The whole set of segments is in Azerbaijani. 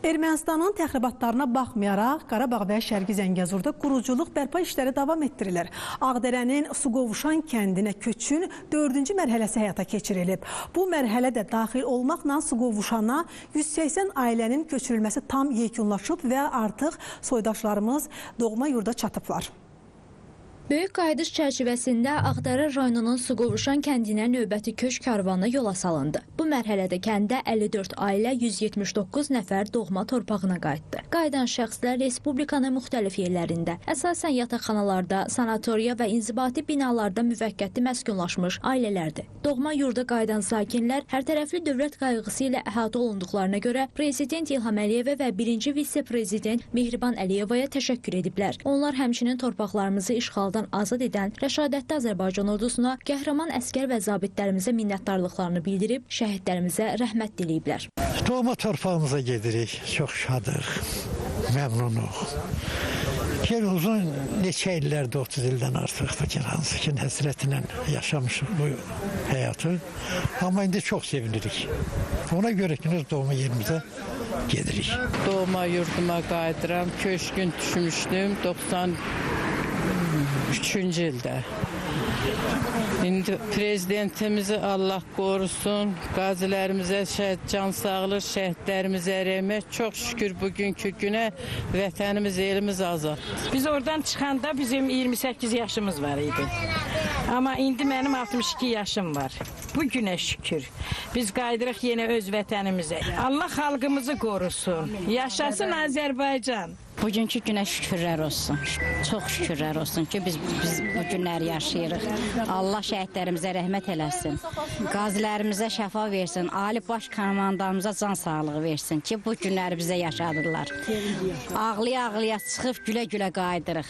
Ermənistanın təxribatlarına baxmayaraq Qarabağ və Şərqi Zəngəzurda quruculuq bərpa işləri davam etdirilir. Ağdərənin Suqovuşan kəndinə köçün 4-cü mərhələsi həyata keçirilib. Bu mərhələ də daxil olmaqla Suqovuşana 180 ailənin köçürülməsi tam yekunlaşıb və artıq soydaşlarımız doğma yurda çatıblar. Böyük qayıdış çərçivəsində Ağdərə rayonunun Suqovuşan kəndinə növbəti köç karvanı yola salındı. Bu mərhələdə kəndə 54 ailə 179 nəfər doğma torpağına qayıtdı. Qayıdan şəxslər respublikanın müxtəlif yerlərində, əsasən yataqxanalarda, sanatoriya və inzibati binalarda müvəqqəti məskunlaşmış ailələrdir. Doğma yurda qayıdan sakinlər hərtərəfli dövlət qayğısı ilə əhatə olunduqlarına görə Prezident İlham Əliyevə və birinci vitse-prezident Mehriban Əliyevaya təşəkkür ediblər. Onlar həmçinin torpaqlarımızı işğaldan azad edən rəşadətli Azərbaycan ordusuna, qəhrəman əskər və zabitlərimizə minnətdarlıqlarını bildirib, şəhidlərimizə rəhmət diləyiblər. Doğma torpağımıza gedirik. Çox şadıq, məmnunuq. Ki uzun neçə illərdir, 30 ildən artıqdır ki, hansı ki həsrətlə yaşamışıq bu həyatı. Amma indi çox sevinirik. Ona görə ki, biz doğma yerimizə gedirik. Doğma yurduma qayıdıram. Köçkün düşmüşdüm 93-cü ildə. İndi prezidentimizi Allah qorusun, qazilərimizə can sağlıq, şəhidlərimizə rəhmət. Çox şükür bugünkü günə vətənimiz, elimiz azad. Biz oradan çıxanda bizim 28 yaşımız var idi. Amma indi mənim 62 yaşım var. Bu günə şükür. Biz qayıdırıq yenə öz vətənimizə. Allah xalqımızı qorusun. Yaşasın Azərbaycan. Bugünkü günə şükürlər olsun. Çox şükürlər olsun ki, biz bu günləri yaşayırıq. Allah şəhidlərimizə rəhmət eləsin. Qazilərimizə şəfa versin. Ali Baş Komandanımıza can sağlığı versin ki, bu günləri bizə yaşadırlar. Ağlaya-ağlaya çıxıb gülə-gülə qayıdırıq.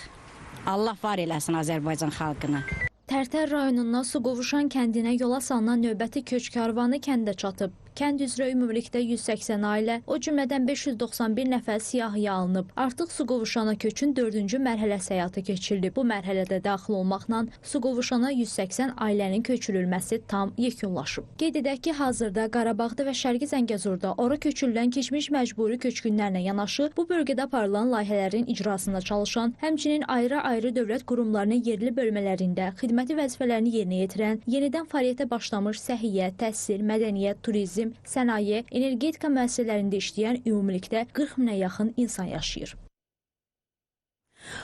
Allah var eləsin Azərbaycan xalqına. Tərtər rayonundan Suqovuşan kəndinə yola salınan növbəti köç karvanı kəndə çatıb. Kənd üzrə ümumilikdə 180 ailə, o cümlədən 591 nəfər siyahıya alınıb. Artıq Suqovuşana köçün 4-cü mərhələsi həyata keçirilib. Bu mərhələdə daxil olmaqla Suqovuşana 180 ailənin köçürülməsi tam yekunlaşıb. Qeyd edək ki, hazırda Qarabağda və Şərqi Zəngəzurda ora köçürülən keçmiş məcburi köçkünlərlə yanaşı bu bölgədə aparılan layihələrin icrasında çalışan, həmçinin ayrı-ayrı dövlət qurumlarının yerli bölmələrində xidməti vəzifələrini yerinə yetirən, yenidən fəaliyyətə başlamış səhiyyə, təhsil, mədəniyyət, turizm, sənaye, energetika müəssisələrində işləyən ümumilikdə 40 minə yaxın insan yaşayır.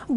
Bu